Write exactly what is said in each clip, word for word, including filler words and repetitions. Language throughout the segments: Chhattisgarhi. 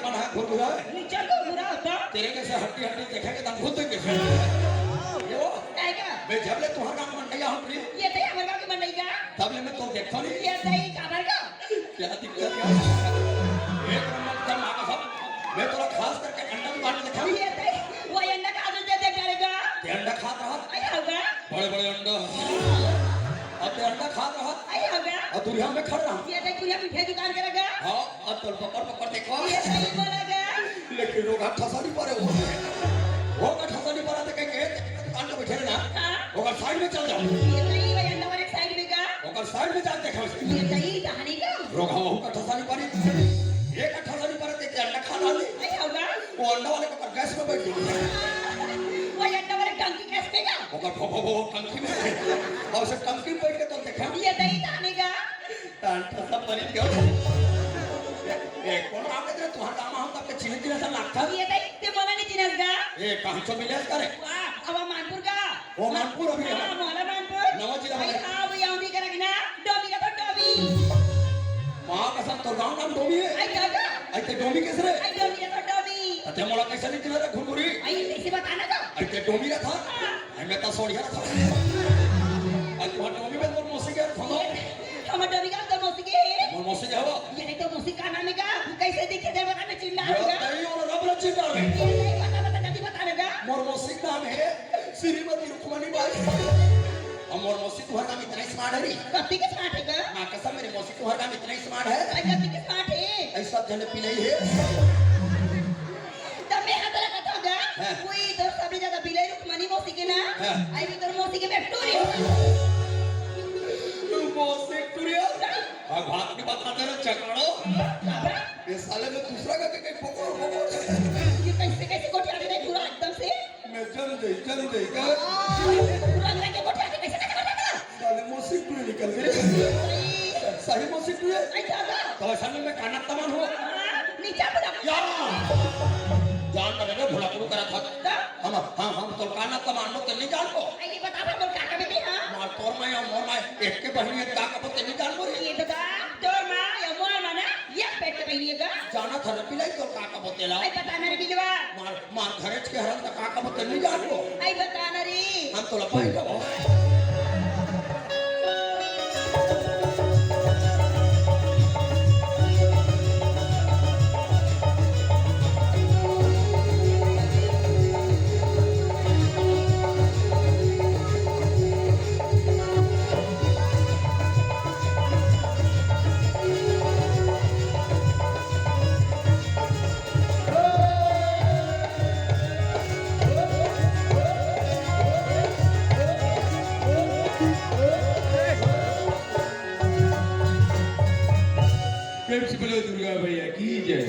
मन है घुरघुरा। नीचे तो बुरा होता। तेरे जैसे हड्डी हड्डी देखेंगे तो हम खुद देंगे। ये वो? काय का? मैं जब ले तुम्हारे गाँव मंडैया हूँ प्रिय। ये तो हमारे गाँव के मंडैया। तब ले मैं तो देखता नहीं। ये सही काबर का? क्या दिक्कत है? एक नंबर का माँ कसम। मैं थोड़ा खास करके अंडा दुकान में देखा। ये सही। वो अंडा का आदमी दे दे करेगा। ये अंडा खात रहा। आया होगा। बड़े बड़े अंडा। अब ये अंडा खात रहा। आया होगा। और दुनिया में खड़ रहा। ये देख, पूरा मिठाई दुकान करेगा। हाँ। अब तो पकड़ पकड़ देखो। ये सही बोला गा। लेकिन रोगा ठसानी पड़े हो। रोगा ठसानी पड़ा तो कहेंगे, "ए, दुकान पे बैठे रहना। हाँ। ओकर साइड में चल जाओ।" ये सही भाई, अंडा वाले साइड में का? ओकर साइड में जाके देखो। ये सही कहानी का? रोगा वहू का ठसानी पड़ी। एक ठसानी पड़ा तो एक अंडा खा डाली। नहीं होगा। वो अंडा वाले को कर गैस में बैठ गई। वो अंडा वाले टंकी गैस में का? ओकर भो, भो, भो, टंकी में। और उसे टंकी में बैठ के तो देखा। ये सही कहानी का? टांटा सब बनी गयो। ए, कोन राम के तुहार दामा हम तब के चिन्ह चिन्ह सा लागता। ये तई ते मोला नहीं चिन्हस गा। ए, कहाँ चो मिले करे? वाह, अब मानपुर का। ओ मानपुर अभी हाँ, है। मोला मानपुर। नवा जिला भाई, वाले। हाँ, वो यहाँ भी करेंगे ना। डोमी का तो डोमी। माँ का सब तो गाँव नाम डोमी है। आई दादा। आई ते डोमी कैसे रे? आई डोमी का तो डोमी। अते मोला कैसे नहीं चिन्ह रे घुरघुरी? आई कैसे बताना तो? आई ते डोमी का था। हाँ। आई मैं तो सोड़िया था। आई तुम्हार डोमी में मोर मौसी के था। हमर डोमी का तो मौसी के। मोर मौसी के हवा। ये नहीं तो मौसी का नाम है का? कैसे दिखे दे बता मैं चिल्ला ये दूंगा। नहीं और रब ने चिल्ला रे। ये नहीं बता, बता, जल्दी बता रे गा। मोर मौसी का नाम है श्रीमती रुक्मणी बाई। और मोर मौसी तुम्हार नाम इतना ही स्मार्ट है रे। कत्ती के स्मार्ट है का? माँ कसम मेरी मौसी तुम्हार नाम इतना ही स्मार्ट है। आई कत्ती के स्मार्ट है। ऐसा जने पिलाई है। तब मैं हाथ लगा था गा। हाँ। कोई तो सभी जगह बिलाई रुक्मणी मौसी के ना। हाँ। आई भी तोर मौसी के मैं टूरी। तू मौसी टूरी है? हाँ। भगवान की बात करते रहे चकड़ो। हाँ। ये साले में दूसरा का कहीं पकड़, पकड़। ये कैसे, कैसे गोठिया दे पूरा एकदम से? मैं जल दे, जल दे, कर। पूरा अंदर के गोठिया के कैसे, कैसे कर देगा? साले मौसी टूरी निकल गई। सही मौसी टूरी है। आई दादा। तो असल में मैं काना तमान हूँ। हाँ, नीचा बुला। या। जान का बेटा भुला करू करा था। हाँ? हम, हम, हम तो काना तमान लो तो नहीं जान को। आई बता, पर बोल काका बेटे, हाँ? मार तोर माँ या मोर माँ एक के बहनी है, काका बोते नहीं जान को रे। ये दादा, तोर माँ या मोर माँ ना, एक पेट के बहनी है का? जाना था ना पिलाई तो काका बोते ला। आई बता ना रे बिलवा। मार मार घरेच के हरन त का कबो तेन नहीं जान को। आई बता ना रे। हम तो लपाई कबो। प्रेम से बोलो दुर्गा मैया की जय।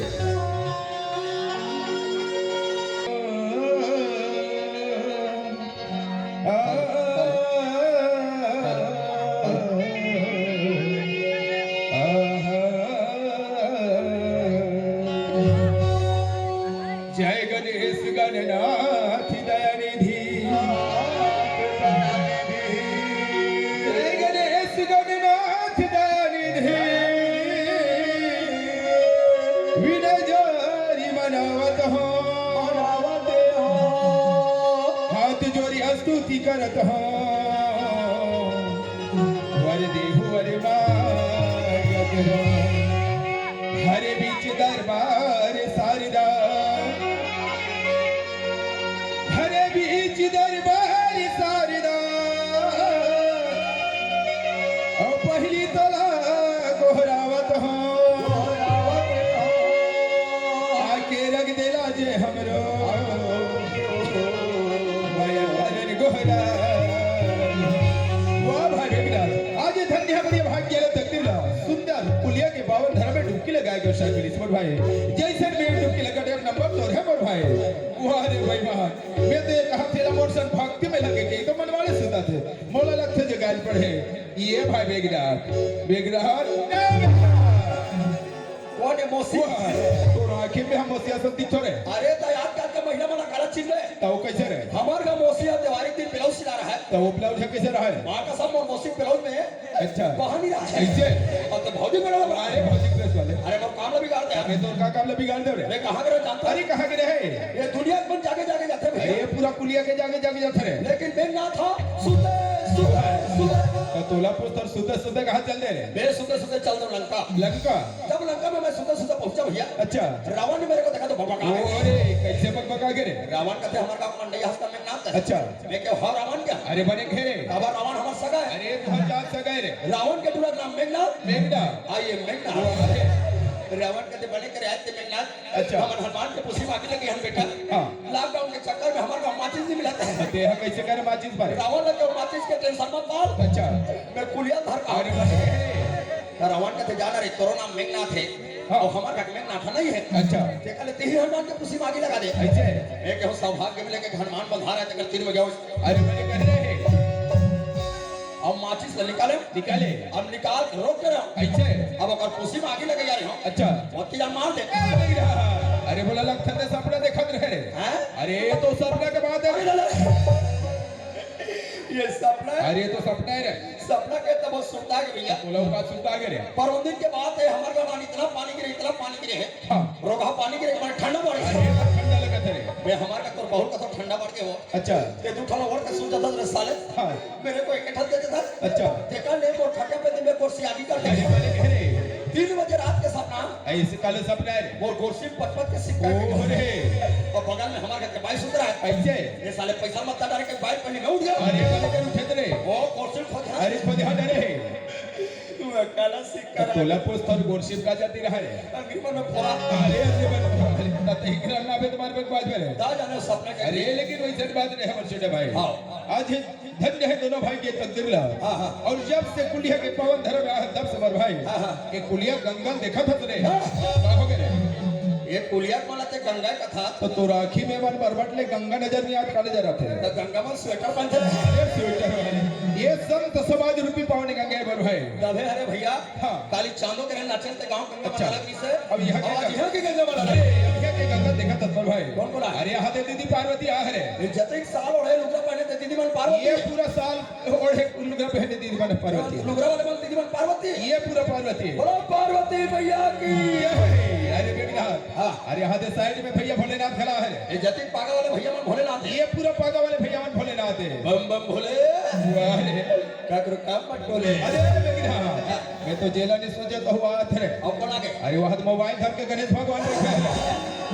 जय गणेश गणनाथ दयानिधि। जय गणेश गणनाथ दयानिधि। विनय जोरी मनावत हो। हाथ जोरी स्तुति करत हो, वर देहु वर मांगत हो। हरे बीच दरबार सारदा, हरे बीच दरबार सारदा। और पहली तला गोहरावत हो, आके रख देला जे हमरो मया करन गोहरा। वाह भाई बेगना, आज धन्य है बढ़िया भाग्य वाला तकदीर ला। सुंदर पुलिया के बावन धरा में डुबकी लगाए गए शायद मेरी समझ भाई। जैसे मैं डुबकी लगा एक नंबर तो है मोर भाई। वाह रे भाई वाह। मैं तो ये कहा तेरा मोर सन भक्ति में लगे के तो मनवाले सुनता थे। मोला लगथे जो गाल पढ़े। ये भाई बेगना, बेगना, ना बेगना। कोन ए मौसी? वाह, तोर आँखी में हम मौसी असन दिखथो रे। अरे, त आजकल के महिला मन गलत चिन्ह ले। त वो कैसे रे? हमर का मौसी ह देवारी दिन ब्लाउज सिला रहा है। त वो ब्लाउज ह कैसे रहा है? वहाँ का सब मोर मौसी ब्लाउज में अच्छा। बहानी रहा है। ऐसे? अब तो भौजी बड़ा बड़ा अरे, है। भौजी ड्रेस वाले। अरे, मोर काम ला बिगाड़ दे। अबे, तोर का काम ला बिगाड़ दे रे? मैं कहाँ गे रहेंव जानथस? अरे, कहाँ गे रहे? ये दुनिया के मन जागे जागे जाथे भैया। अरे, ये पूरा कुलिया के जागे जागे जाथे रे। लेकिन मेघनाथ ह सुते सुते सुते। त तोला पूछत हँव, सुते सुते कहाँ चल दे रे? मैं सुते सुते चल देंव लंका। लंका? जब लंका में मैं सुते सुते पहुँचेंव भैया, अच्छा। रावण ने मेरे को देखा तो बकबका गे। अरे, कैसे बकबका गे रे? रावण कथे, हमर गाँव मंडई हँस का मेघनाथ हे। अच्छा। मैं कहेंव, हाँ रावण का? अरे बने कहे रे। अब रावण हमर सगा हे। अरे तुम्हार जात सगा हे रे। रावण के टूरा के नाम मेघनाथ। मेघनाथ। आ ये मेघनाथ। अरे। रावण कथे बने करे आज ते मेघनाथ। अच्छा। हमन हनुमान के पूछी मांगी लगे हन बेटा। हाँ। लॉकडाउन के चक्कर में हमर गाँव माचिस नहीं मिलत हे। ते ह कैसे करे माचिस बारे? रावण लगे माचिस के टेंशन मत पाल। अच्छा। मैं कुलिया धर का। अरे बने। त रावण कथे जाना रे, तोरो नाम मेघनाथ हे। हाँ। अउ हमर घर में नाठा नहीं हे। अच्छा। तेकर ले तेही हनुमान के पूछी मांगी लगा दे। ऐसे? मैं कहेंव सौभाग्य में लेके हनुमान बंधार हे, तेकर तीर में गयो। अरे बने कहे रे। अब माचिस ला निकाले। निकाले। अब निकाल के रोक दे रहा हूँ। ऐसे? अब ओकर पूछी मांगी लगे जा रहे हो। अच्छा। मोती जान मार दे। अरे बोला लगथे ते सपना देखत रहे रे। हैं? अरे ये तो सपना के बात हे। अरे ला, ला। ये सपना हे? अरे ये तो सपना हे रे। सपना के तब सुनता के भैया। बोला का सुनता के रे। पर उन दिन के बात हे, हमर गाँव में इतना पानी गिरे, इतना पानी गिरे हे। हाँ। रोगहा पानी गिरे, हमर ठंडा पड़ गया। अरे, ठंडा लगत हे रे। मैं हमर का तोर बहुत का तो ठंडा पड़ गया हो। अच्छा। ये दू ठन ओढ़ के सूत जाता रे साले। हाँ। मेरे को एक ठन दे देता। अच्छा। देखा ले, वो खटिया पे दिन में कुर्सी आगी कर दे। अरे, बने कहे रे। तीन बजे रात के सपना। ऐसे काले सपना हे रे। वो कुर्सी पचपच के सिक्का ओ के रे। और बगल में हमर घर के बाई सुत रहा हे। ऐसे? ये साले पैसा मत डाल के बाई पहले मैं उठ गया। अरे, बने कहे उठे रे। वो कुर्सी खोद रहा। अरे, खोद रहा रे। तू काला सिक्का तो रहा। तोला पूछत हँव गोरसिप का जाति रहा रे? अंग्रेजी में फोड़ा। अरे, अरे, बने, अरे, त तही के रंगा बे तुम्हारे पे बाज बे रे। दा जाने सपना के। अरे, लेकिन वैसे बात नहीं हे, हमर छोटे भाई। हाँ। आज धन्य हे दोनों भाई के तकदीर ला। हाँ, हाँ। अउ जब से कुलिया के पावन धरम आए हे, तब से मोर भाई हाँ, हाँ। के कुलिया गंगा देखत हस रे। हाँ। का हो गे रे? ये कुलिया के मन ते गंगा कथा। त तोर आँखी में मन बरबट ले गंगा नजर नहीं आत, का नजर आथे? त गंगा मन स्वेटर पहनथे। अरे स्वेटर वाले। ये संत समाज रूपी पावन गंगा हे मोर भाई। तभे हरे भैया। हाँ। काली चांदो के नाचे ते गाँव गंगा अच्छा। मन अलग से। अब यहाँ के अब गंगा। यहाँ के गंगा मन अलग। अरे, अब यहाँ के गंगा देखत हस मोर भाई। कौन बोला? अरे, यहाँ ते दीदी पार्वती आ रे। ये जतिक साल ओढ़े लुगरा पहने ते दीदी मन पार्वती। ये पूरा साल ओढ़े लुगरा पहने दीदी मन पार्वती। लुगरा वाले मन दीदी मन पार्वती। ये पूरा पार्वती। बोलो पार्वती मैया की। ये भाई, अरे बेगनाथ। हाँ। अरे, यहाँ ते साइड में भैया भोलेनाथ खड़ा हे। ये जतिक पागा वाले भैया मन भोलेनाथ हे। ये पूरा पागा वाले भैया मन भोलेनाथ हे। बम बम भोले। वाह रे। काकरो काम मत बोले। अरे, अरे, बेगनाथ। मैं तो जेला नहीं सोचे तो हुआ थे। अब कौन आ गए? अरे, वहाँ तो मोबाइल धर के गणेश भगवान बैठे हैं।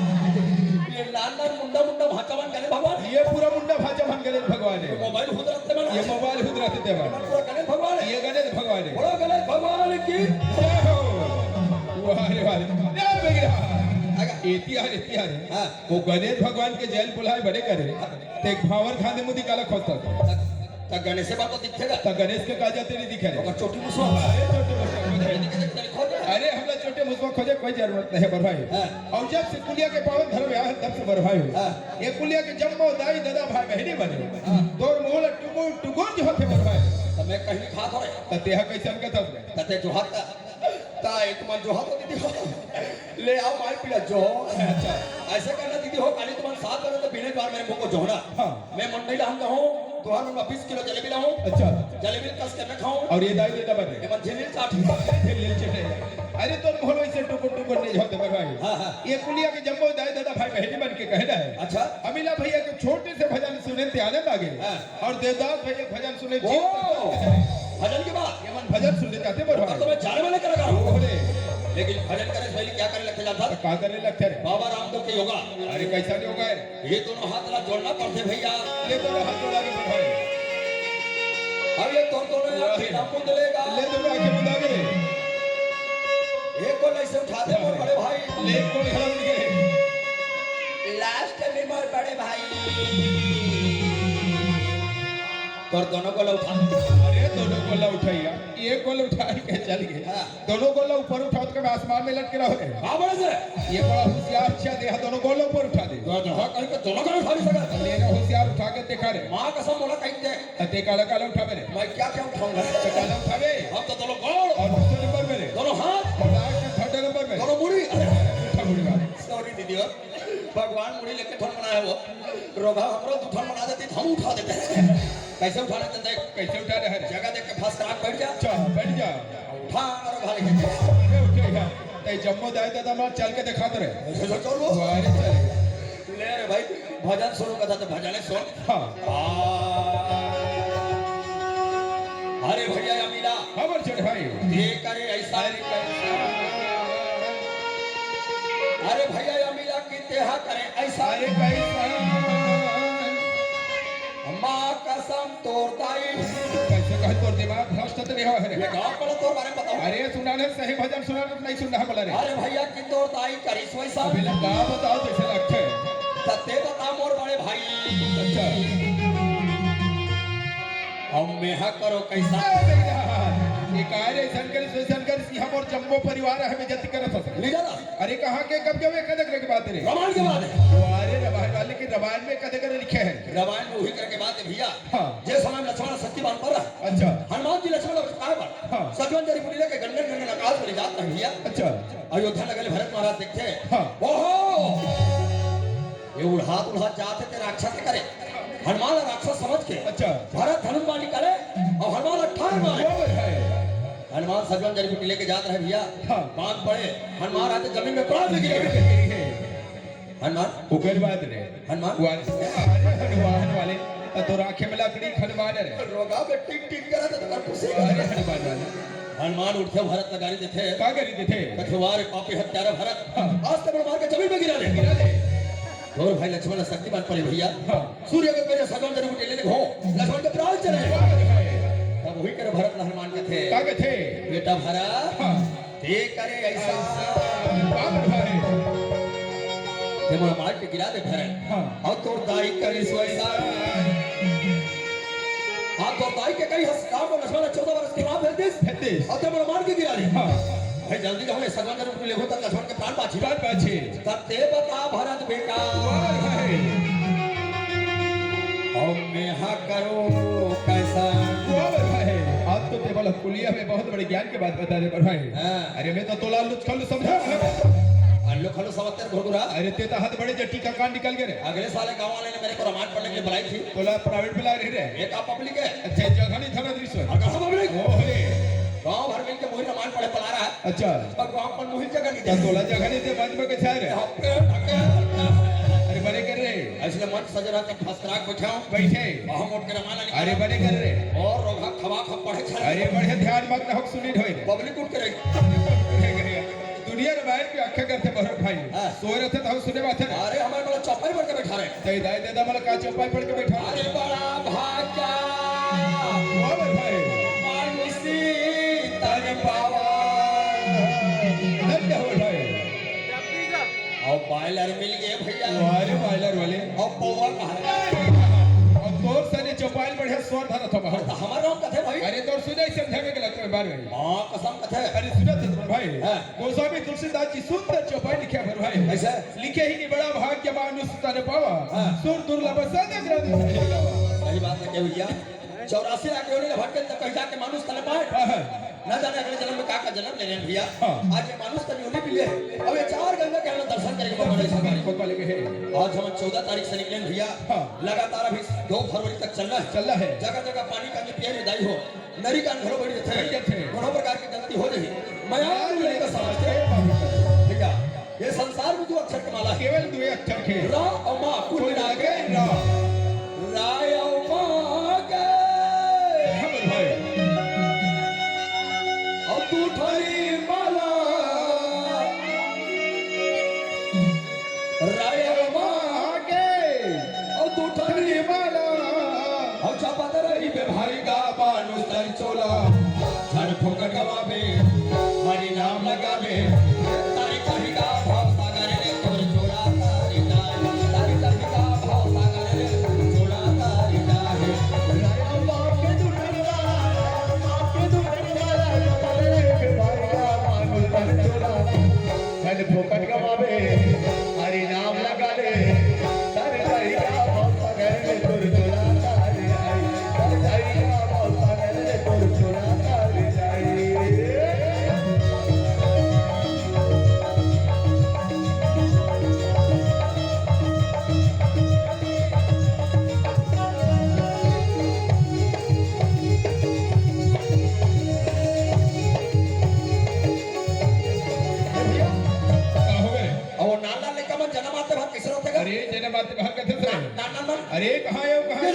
ये लाल लाल मुंडा मुंडा भांचा मन गणेश भगवान। ये पूरा मुंडा भांचा मन गणेश भगवान हे। मोबाइल खुद रखते मन। ये मोबाइल खुद रखते मन। पूरा गणेश भगवान हे। ये गणेश भगवान हे। बोलो गणेश भगवान की। जय हो। वाह रे वाह रे। ए बेगनाथ। आगा। एती आ रे, एती आ रे। हाँ। वो गणेश भगवान के जैन बुलाए बड़े करे। ते भावर खाने मुदी काला खोजता। त, त गणेश बाबा दिखथे का? त गणेश के का जाते नहीं दिखे रे। ओकर चोटी मुसवा। अरे चोटी मुसवा खोजे। अरे हमला चोटी मुसवा खोजे कोई जरूरत नहीं हे मोर भाई। हाँ। अउ जब से कुलिया के पावन धरम आए हे, तब से मोर भाई। हाँ। ये कुलिया के जम्मो दाई ददा भाई बहिनी मन। हाँ। तोर मुँह ला टुकुर टुकुर जोहथे मोर भाई। त मैं कहीं खात हो रे। त तेहा कैसन के तब रे? त ते जोहत का। त एक मन जोहत हो दीदी हो। ले आओ माई पीला जो। अच्छा। ऐसे करना दीदी हो, काली तुम्हारे साथ करो तो पीने बार मेरे मुंह को जोहना। हाँ। मैं मंडई ला हूँ, तुहार मन बीस किलो जलेबी लाऊं। अच्छा। जलेबी कस के मैं खाऊं। अउ ये दाई ददा बने। ये मन झिलमिल चाट। झिलमिल चाटे। अरे तोर मुँह ला ऐसे टुकुर टुकुर नहीं जोहथे मोर भाई। हाँ, हाँ। ये कुलिया के जम्मो दाई ददा भाई बहिनी मन के कहना हे। अच्छा। अमिला भैया के छोटे से भजन सुने ते आनंद आ गे। हाँ। अउ देवदास भैया भजन सुने ओ, जीव भजन के बाद। ये मन भजन सुनने जाते मोर भाई। तो मैं जाने वाले कलाकार हूँ। ओरे। लेकिन भजन करे से पहले क्या करे लगथे जानथस? त का करे लगथे रे? बाबा रामदेव के योगा। अरे कैसा योगा हे? ये दोनों हाथ ला जोड़ना पड़थे भैया। ये दोनों हाथ जोड़ा के बैठा है। अब ये दोनों, दोनों आँखें ना मूंद लेगा। ले दोनों आँखें मूंदा के। एक को ऐसे उठा दे, मोर बड़े भाई। ले एक को खड़ा उठ गए। लास्ट में मोर बड़े भाई। तोर दोनों गोला उठा। अरे दोनों गोला उठाइया। एक गोला उठा के चल गए। हाँ। दोनों गोला ऊपर उठावत के आसमान में लटके रहो रे। हाँ, बड़े से। ये बड़ा होशियार छे, देखा दोनों गोला ऊपर उठा दे। तो, तो, हाँ, कहीं तो दोनों गोला उठा नहीं सका। लेना होशियार उठा के देखा रे। माँ कसम बोला कहीं दे। अ, ते काला काला उठावे रे। मैं क्या क्या उठाऊंगा? तो काला उठावे। हम तो दोनों गोल। और दूसरे नंबर में रे। दोनों हाथ। और लास्ट में थर्ड नंबर में। दोनों मुड़ी। अरे, उठा मुड़ी मार। सॉरी दीदी हो। भगवान मुड़ी लेके ठन बनाया वो। रोगा हमरो दू ठन बना देती, हम उठा देते। कैसे उठा लेते देख। कैसे उठा रहे हैं? जगह देख के फर्स्ट क्लास बैठ जा। चल, बैठ जा। उठा, अरे भाई। अरे उठे यार। ए, जम्मो दाई ददा मन चल के देखात रहे। अरे, चल, चल, चल। वाह रे, चल। ले रे भाई, भजन सुरू करत हे त भजन सुन। हाँ। आ, अरे भैया, या मिला। हमर छोटे भाई। ये करे ऐसा। अरे कैसा? अरे भैया, या मिला कि तेहा करे ऐसा। अरे कैसा? माँ कसम तोर दाई। कैसे कहे तोर दिमाग भ्रष्ट तो नहीं हो रे? ये गाँव वाला तोर बारे में बताओ। अरे सुना ना, सही भजन सुना ना, नहीं सुनना है बोला रे। अरे भैया कि तोर दाई करिस वैसा। अबे ले का बताओ जैसे लगथे। त ते बता मोर बड़े भाई। अच्छा। अब मेहा करो कैसा। ए भैया, ये का रे, ऐसन करिस वैसन करिस कि हमर जम्मो परिवार हे बेइज्जती करत हस। ले जा ना। अरे कहाँ के, कब के, वे कदक के बात रे? रामायण के बात हे। अरे रामायण वाले की रामायण में कदक लिखे हे। रामायण में वही करके बात हे भैया। हाँ। जे समय में लक्ष्मण शक्ति बाण पर रहा। अच्छा। हनुमान जी लक्ष्मण ला बचाए बर। हाँ। सजवन जड़ी बूटी लेके गनगन गनगन आकाश में ले जात रहे भैया। अच्छा। अयोध्या नगर ले भरत महाराज देखथे। हाँ। ओहो! ये उड़ात उड़ात जात हे ते राक्षस के करे। हनुमान ला राक्षस समझ के। अच्छा। भरत धनुष बाण निकाले अउ हनुमान ला ठार मारे। वाह भाई। हनुमान सजवन जड़ी बूटी लेके जात रहे भैया। हाँ। बाण पड़े, हनुमान आते जमीन में प्राण लेके गिरे। हनुमान। ओकर बाद रे। हनुमान। वाले, अरे हनुमान वाले, त तोर आँखे में लकड़ी हनुमान रे। रोगा में टिक टिक करत हे, तोर खुशी अरे हनुमान वाले। हनुमान उठथे, भरत ला गारी देथे। का गारी देथे? कथे, "वाह रे पापी हत्यारा भरत, हाँ। आज तो बड़ मार के जमीन में गिरा दे।" गिरा दे। तोर भाई लक्ष्मण ला शक्ति बाण पड़े भैया। हाँ। सूर्य के पहले सजवन जड़ी बूटी ले ले हो, लक्ष्मण के प्राण चले। वाह रे भाई। तब वही करे भरत ला हनुमान कथे। का कथे? बेटा भरत, हाँ। ते करे ऐसा। बाप रे भाई। ते मोला मार के गिरा दे भरत। हाँ। अउ तोर दाई करिस वैसा। हाँ, तोर दाई के कही हस काम को लक्ष्मण चौदह बरस के बाद भेज दिस। भेज दिस। अउ ते मोला मार के गिरा दे। हाँ। भाई जल्दी जाओ, ये सजवन जड़ी बूटी लेगो त लक्ष्मण के प्राण बाँचही। प्राण बाँचही। तब ते बता भरत बेटा। वाह भाई। अउ मेहा करो कैसा। वाह भाई। आज तो ते मोला कुलिया में बहुत बड़े ज्ञान के बात बता दे पर भाई। हाँ। अरे मैं तो तोला लुच खल्लू समझा। अल्लू खल्लू समझते घुरघुरा। अरे ते तो हाथ बड़े जे टीका कान निकल गए रे। अगले साल गाँव वाले ने मेरे को रामायण पढ़ने के लिए बुलाई थी। तोला प्राइवेट बुला रही रे। एक आप पब्लिक हे। अच्छा, जगह नहीं था ना दृश्य। और कहाँ पब्लिक? ओहो। गाँव भर मिलके मोही रामायण पढ़े बुला रहा हे। अच्छा। अउ गाँव पर मोही जगह नहीं दे। तोला जगह नहीं दे, मंच में कैसे आ रहे? अरे बड़े कर रहे। इसलिए मंच सज रहा था, फसराक बैठा हूँ। बैठे। वहाँ मोट के रामायण। अरे बड़े कर रहे। अउ रोगा खवा खप पढ़े छा। अरे बड़े ध्यान मग्न होके सुनी ढोए। पब्लिक उठ के रही। दुनिया रामायण के व्याख्या करथे भरत भाई। हाँ। सोए रहथे त हम सुने बात हे। अरे हमर बड़ा चौपाई बन के बैठा रहे। तई दाई ददा मोला का चौपाई पढ़ के बैठा। अरे बड़ा भाग्या। वाह भाई। मानुषी तन पावा। धन्य हो भाई। अउ बॉयलर मिल गए भैया। अरे बॉयलर वाले। अउ पौवा कहाँ हे? अउ तोर सने चौपाई बढ़िया स्वर धरत हो बाहर। त हमर गाँव कथे भाई। अरे तोर सुने समझा में गलत है बार भाई। माँ कसम कथे। अरे सुनत हो भाई। हाँ। गोस्वामी तुलसीदास जी सुंदर चौपाई लिखे हे भाई। कैसे? लिखे हे कि बड़ा भाग्य मानुष तन पावा, हाँ। सुर दुर्लभ सद ग्रंथ। सही बात हे भैया। चौरासी लाख योनि ले भटके त कहीं जाके मानुष तन पाए। हाँ, हाँ। ना जाने अगले जन्म में का का जन्म ले रहे हैं भैया। हाँ। आज ये मानुष तन योनि मिले हे। अब ये चार गंगा के हम दर्शन करेंगे भगवान ऐसा करेंगे। आज हम चौदह तारीख से निकले हैं भैया। हाँ। लगातार अभी दो फरवरी तक चलना हे। चलना हे। जगह जगह पानी का भी पिया नहीं दाई हो। नरी कान घलो बड़ी जथे। बड़ी जथे। कोनो प्रकार की गलती हो जाही। मया मिले तो समझ के। भैया, ये संसार में दो अक्षर के माला हे। केवल दो अक्षर के। रा अउ मा, कुल मिला के रा। रा अउ मा के। हम भाई। अउ दू ठनी माला। राय रमा के, अउ दू ठन माला, अउ चपत रही बे भाई का मानुष तन चोला। झन फोकट गवाबे, हरि नाम लगाबे, तारी तारी का भाव सागर रे तोर चोला, तारी तारी, तारी तारी का भाव सागर रे तोर चोला, तारी तारी। राय रमा के दू ठन माला, राय रमा के दू ठन माला, चपत रही बे भाई का मानुष तन चोला। झन फोकट गवाबे, हरि नाम लगा ले। तर तरिया मौत पकड़ ले तोर चोला तारी आई। तर तरिया मौत पकड़ ले तोर चोला तारी आई। अरे, जेन बात बाहर कथे से। ना, ना, ना। अरे, कहाँ हे वो, कहाँ हे?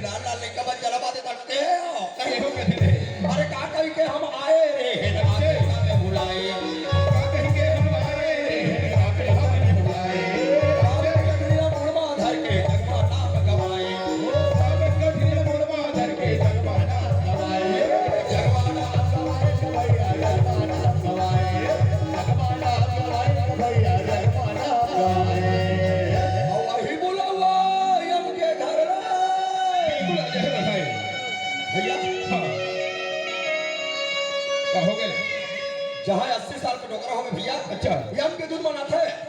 ना, ना, लइका बन जरा बात तक के हो। अरे, हो कथे थे। अरे, का कहि के हम आए रे, हे अच्छा। का बुलाए। का कहि के हम आए रे, हे का बुलाए। बाबा कटरिया मुड़मा धर के, जगमा नाम गवाए। ओ, बाबा कटरिया मुड़मा धर के, जगमा नाम गवाए। जगमा नाम गवाए, भैया, जगमा नाम गवाए। अउ वही बुलावा यम के घर रे। बिल्कुल आ जाएगा भाई। भैया। हाँ। का हो गए? जहाँ अस्सी साल के डोकरा होवे भैया, अच्छा। यम के दूध बनाथे।